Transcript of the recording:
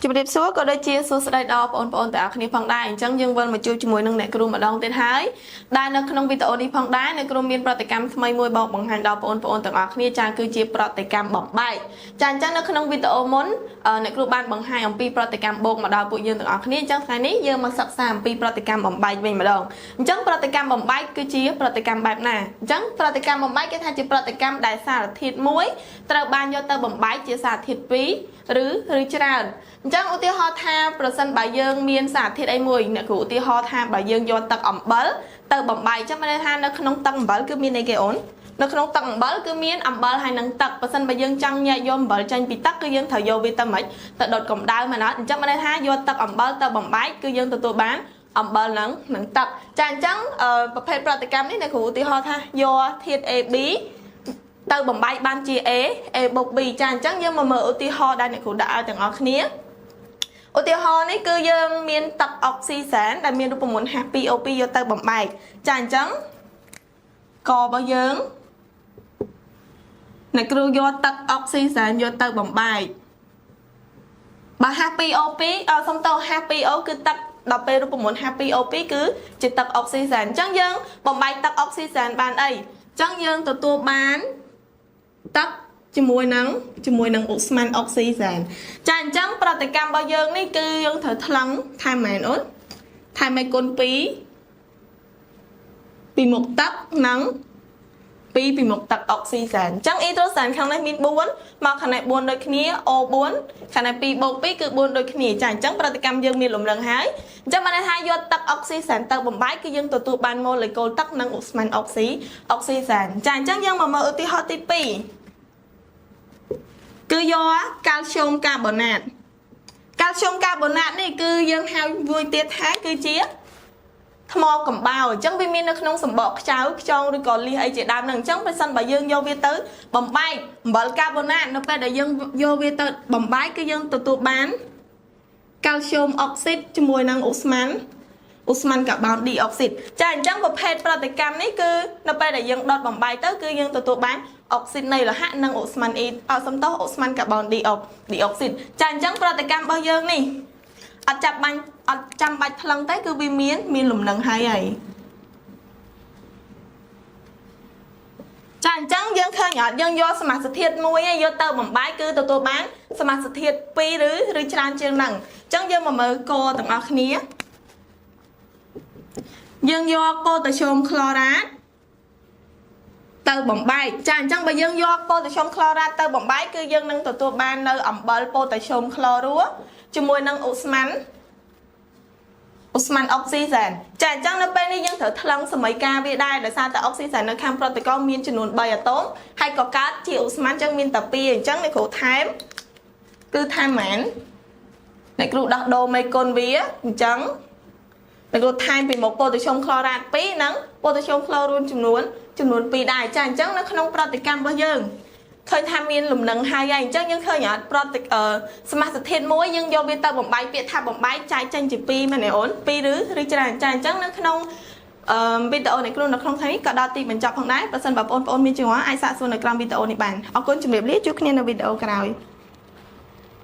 ជម្រាបសួរក៏ដូចជាសួស្តីដល់បងប្អូនទាំងអស់គ្នាផងដែរអញ្ចឹងយើងវិលមកជួបជាមួយនឹងអ្នកគ្រូម្ដងទៀតហើយដែលនៅក្នុងវីដេអូនេះផងដែរអ្នកគ្រូមានប្រតិកម្មថ្មីមួយបកបង្ហាញដល់បងប្អូនទាំងអស់គ្នាចាគឺជាប្រតិកម្មបំបែកចាអញ្ចឹងនៅក្នុងវីដេអូមុនអ្នកគ្រូបានបង្ហាញអំពីប្រតិកម្មបូកមកដល់ពួកយើងទាំងអស់គ្នាអញ្ចឹងថ្ងៃនេះយើងមកសិក្សាអំពីប្រតិកម្មបំបែកវិញម្ដងអញ្ចឹងប្រតិកម្មបំបែកគឺជាប្រតិកម្មបែបណាអញ្ចឹងប្រតិកម្មបំបែកគេថាជាប្រតិកម្មដែលសារធាតុមួយត្រូវបានយកទៅបំបែកជាសារធាតុពីរឬច្រើនអញ្ចឹងឧទាហរណ៍ថាប្រសិនបើយើងមានសារធាតុអីមួយអ្នកគ្រូឧទាហរណ៍ថាបើយើងយកទឹកអំបិលទៅបំបែកអញ្ចឹងមានន័យថានៅក្នុងទឹកអំបិលគឺមានអីគេអូននៅក្នុងទឹកអំបិលគឺមានអំបិលហើយនឹងទឹកបើសិនបើយើងចង់ញែកយកអំបិលចេញពីទឹកគឺយើងត្រូវយកវាទៅម៉េចទៅដុតកម្ដៅមែនអត់អញ្ចឹងមានន័យថាយកទឹកអំបិលទៅបំបែកគឺយើងទទួលបានអំបិលនឹងទឹកចាអញ្ចឹងប្រភេទប្រតិកម្មនេះអ្នកគ្រូឧទាហរណ៍ថាយកធាតុ AB ទៅបំបែកបានជា A A បូក B ចាអញ្ចឹងយើងមកមើលឧទាហរណ៍ដែលអ្នកគ្រូដាក់ឲ្យទាំងអស់គ្នាឧទាហរណ៍នេះគឺយើងមានទឹកអុកស៊ីសែនដែលមានរូបមន្ត H2O2 យកទៅបំបែកចាអញ្ចឹងករបស់យើងអ្នកគ្រូយកទឹកអុកស៊ីសែនយកទៅបំបែកបើ H2O2 សុំតោ H2O គឺទឹកដល់ពេលរូបមន្ត H2O2 គឺជាទឹកអុកស៊ីសែនអញ្ចឹងយើងបំបែកទឹកអុកស៊ីសែនបានអីអញ្ចឹងយើងទទួលបានទឹកជាមួយនឹងឧស្ម័នអុកស៊ីសែនចាអញ្ចឹងប្រតិកម្មរបស់យើងនេះគឺយើងត្រូវថ្លឹងថែមមែនអូនថែមឲ្យគុណ2ពីមុខទឹកនិង2ពីមុខទឹកអុកស៊ីសែនអញ្ចឹងអ៊ីត្រូសែនខាងនេះមាន4មកខាងនេះ4ដូចគ្នា O4 ខាងនេះ2បូក2គឺ4ដូចគ្នាចាអញ្ចឹងប្រតិកម្មយើងមានលំនឹងហើយអញ្ចឹងបានន័យថាយកទឹកអុកស៊ីសែនទៅបំបែកគឺយើងទទួលបានម៉ូលេគុលទឹកនិងឧស្ម័នអុកស៊ីសែនចាអញ្ចឹងយើងមកមើលឧទាហរណ៍ទី2គឺយកកាល់ស្យូមកាបូណាតកាល់ស្យូមកាបូណាតនេះគឺយើងហៅមួយទៀតថាគឺជាថ្មកំបោរអញ្ចឹងវាមាននៅក្នុងសម្បកខ្ចៅខ្យងឬក៏លៀសអីជាដើមហ្នឹងអញ្ចឹងប្រសិនបើយើងយកវាទៅបំបែកអំបិលកាបូណាតនៅពេលដែលយើងយកវាទៅបំបែកគឺយើងទទួលបានកាល់ស្យូមអុកស៊ីតជាមួយនឹងឧស្ម័នកាបូនឌីអុកស៊ីតចាអញ្ចឹងប្រភេទប្រតិកម្មនេះគឺនៅពេលដែលយើងដុតបំបែកទៅគឺយើងទទួលបានអុកស៊ីតនៃលោហៈនិងឧស្ម័នអ៊ីអសំទោសឧស្ម័នកាបូនឌីអុកស៊ីតចាអញ្ចឹងប្រតិកម្មរបស់យើងនេះអត់ចាប់បាញ់អត់ចាំបាច់ថ្លឹងទេគឺវាមានលំនឹងហើយហើយចាអញ្ចឹងយើងឃើញអត់យើងយកសមាសធាតុមួយឯងយកទៅបំបែកគឺទទួលបានសមាសធាតុ2ឬច្រើនជាងហ្នឹងអញ្ចឹងយើងមកមើលកទាំងអស់គ្នាយើងយកប៉ូតាស្យូមក្លរ៉ាតទៅបំបែកចាអញ្ចឹងបើយើងយកប៉ូតាស្យូមក្លរ៉ាតទៅបំបែកគឺយើងនឹងទទួលបាននៅអំបិលប៉ូតាស្យូមក្លរ៉ួជាមួយនឹងឧស្ម័នអុកស៊ីសែនចាអញ្ចឹងនៅពេលនេះយើងត្រូវថ្លឹងសមីការវាដែរដោយសារតែអុកស៊ីសែននៅខាងប្រតិករមានចំនួន3អាតូមហើយក៏កើតជាឧស្ម័នអញ្ចឹងមានតែ2អញ្ចឹងអ្នកគ្រូថែមគឺថែមហ្មងអ្នកគ្រូដោះដូរមេគុណវាអញ្ចឹងអ្នកគ្រូថែមពីមុខប៉ូតាស្យូមក្លរ៉ាត2និងប៉ូតាស្យូមក្លរូនចំនួន2ដែរចាអញ្ចឹងនៅក្នុងប្រតិកម្មរបស់យើងឃើញថាមានលំនឹងហើយហើយអញ្ចឹងយើងឃើញអត់ប្រតិសមាសធាតុមួយយើងយកវាទៅបំបែកពាក្យថាបំបែកចែកចេញជា2មែនទេអូន2ឬច្រើនចាអញ្ចឹងនៅក្នុងអឺវីដេអូនៃគ្រូនៅក្នុងថ្ងៃនេះក៏ដល់ទីបញ្ចប់ផងដែរបើសិនបើបងប្អូនមានចម្ងល់អាចសាកសួរនៅក្រោមវីដេអូនេះបានអរគុណជម្រាបលាជួបគ្នានៅវីដេអូក្រោយ។